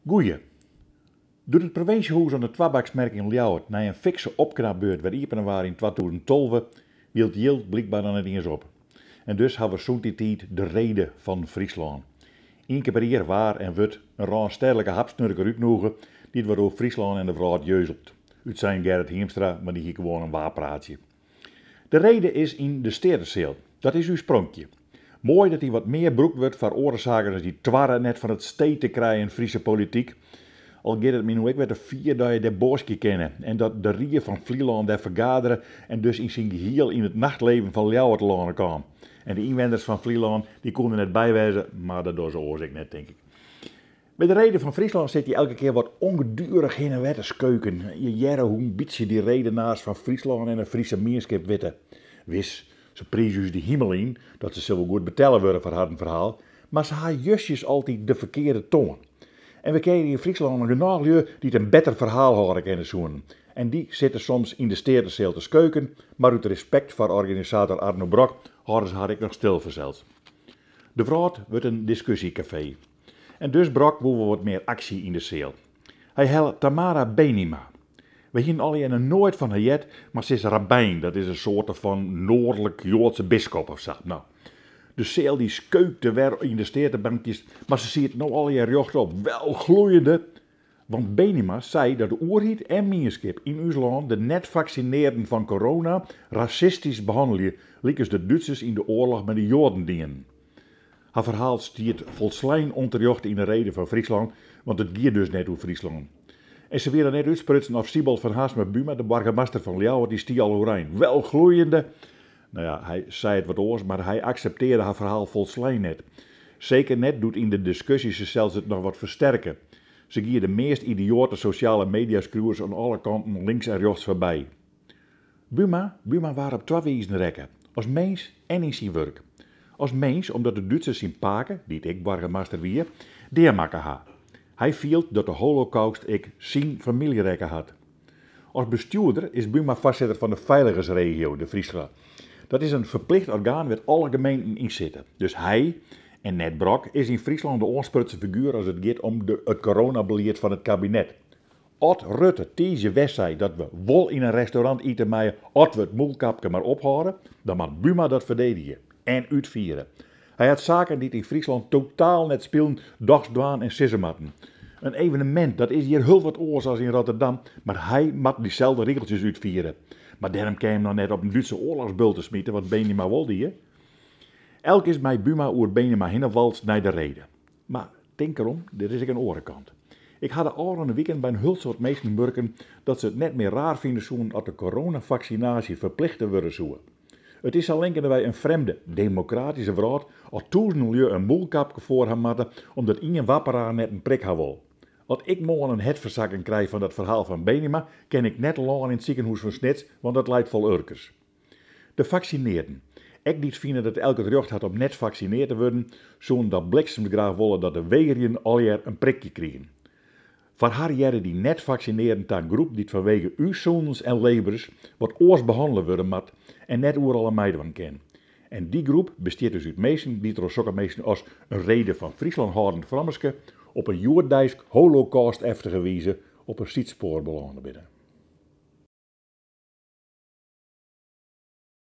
Goeie. Doe't it provinsjehûs oan de Twabaksmerk yn Ljouwert nei in fikse opknapbeurt wer iepene waard yn 2012, wie it jild blykber noch net iens op. En dus hawwe we sûnt dy tiid de Rede fan Fryslân. Ien kear per jier waar en wurdt in rânstêdlike hapsnurker útnûge dy't wat oer Fryslân en de wrâld jeuzelt. Útsein Gerrit Hiemstra, mar dy hie gewoan in waarpraatsje. De Rede is yn de Steateseal. Dat is ús pronkje. Moai dat dy wat mear brûkt wurdt foar oare saken as dy twarre net fan it stee te krijen Friese polityk. Al giet it my no ek wer te fier dat je dêr boaskje kinne en dat de Rie fan Flylân dêr fergadere en dus yn syn gehiel yn it nachtleven fan Ljouwert telâne kaam. En de ynwenners fan Flylân dy koene der net by wêze, mar dat dogge se oars ek net, tink ik. By de Rede fan Fryslân sit je elke kear wat ongedurig hinne en wer te skeuken. Je hearre hoe in bytsje dy redenaars fan Fryslân en de Friese mienskip witte. Wis, se prize ús de himel yn, dat se sil wol goed betelle wurde foar harren ferhaal, mar se ha justjes altyd de ferkearde toan. En we kenne yn Fryslân noch genôch lju dy't in better ferhaal hâlde kinne soenen. En dy sitte soms yn de Steateseal te skeuken, mar út respekt foar organisator Arno Brok hâlde se har ek noch stil fansels. De wrâld wurdt in diskusjekafee. En dus Brok woe wol wat mear aksje yn de seal. Hy helle Tamara Benima. We hienen allegear noch noait fan har heard, mar se is rabbijn, dat is in soarte fan noardlik Joadse biskop of sa. No, de seal dy skeukte wer yn de steatebankjes, mar se sieten no allegear rjochtop, wel gloeiende. Want Benima sei dat de oerheid en mienskip yn ús lân de net-faksinearden fan corona rasistysk behannelje, lykas de Dútsers yn de oarloch mei de Joaden dienen. Har ferhaal stiet folslein ûnterjochte yn de Rede fan Fryslân, want it gie dus net oer Fryslân. En se wie noch net útsprutsen of Sybold van Haersma Buma, de boargemaster fan Ljouwert, dy stie al oerein. Wel gloeiende! No ja, hy sei it wat oars, mar hy akseptearre har ferhaal folslein net. Seker net doe't yn de diskusje se sels it noch wat fersterke. Se gie de meast idioate sosjale mediaskriuwers oan alle kanten links en rjochts foarby. Buma, Buma waard op twa wizen rekke, as mins en yn syn wurk. As mins omdat de Dútsers syn pake, dy't ek boargemaster wie, deamakke ha. Hy fielt dat de holocaust ek syn famylje rekke hat. As bestjoerder is Buma foarsitter fan de Feiligensregio, de Fryslân. Dat is in ferplicht orgaan wêr't alle gemeenten yn sitte. Dus hy, en net Brok, is yn Fryslân de oansprutsen figuer as it giet om de it coronabelied fan it kabinet. As Rutte tiisdei wer sei dat we wol yn in restaurant ite meie as we it mûlkapke mar ophâlde, dan moat Buma dat ferdedigje en útfiere. Hy hat saken dy't yn Fryslân totaal net spilen dochs dwaan en sizze moatten. In evenemint, dat is hjir hiel wat oars as yn Rotterdam, mar hy moat dyselde rigeltsjes útfiere. Mar dêrom kin je him noch net op in Dútse oarlochsbulte smite, wat Benima wol die. Elk is mei Buma oer Benima hinne walst nei de rede. Mar tink derom, der is ek in oare kant. Ik ha de ôfrûne wiken by in hiel soad minsken murken dat se it net mear raar fine soenen at de coronafaksinaasje ferplichte wurde soe. It is sa linkendewei in frjemde, demokratyske wrâld at tûzenen lju in mûlkapke foar ha moatte omdat ien wapperaar net in prik ha wol. At ik moarn in hertfersakking krij fan dat ferhaal fan Benima, kin ik net lâne yn it sikehûs fan Snits, want dat leit fol Urkers. De faksinearden, ek dy't fine dat elk it rjocht hat om net faksineard te wurden, soenen dan bliksems graach wolle dat de wegerjenden allegear in prikje krigen. Foar har hearre dy net-faksinearden ta in groep dy't fanwege ús sûnens en leefberens wat oars behannele wurde moat en net oeral oan meidwaan kin. En dy groep bestiet dus út minsken dy't troch sokke minsken as in Rede fan Fryslân hâldend frommeske op in hjoeddeisk holocaust-eftige wize op in sydspoar belâne binne.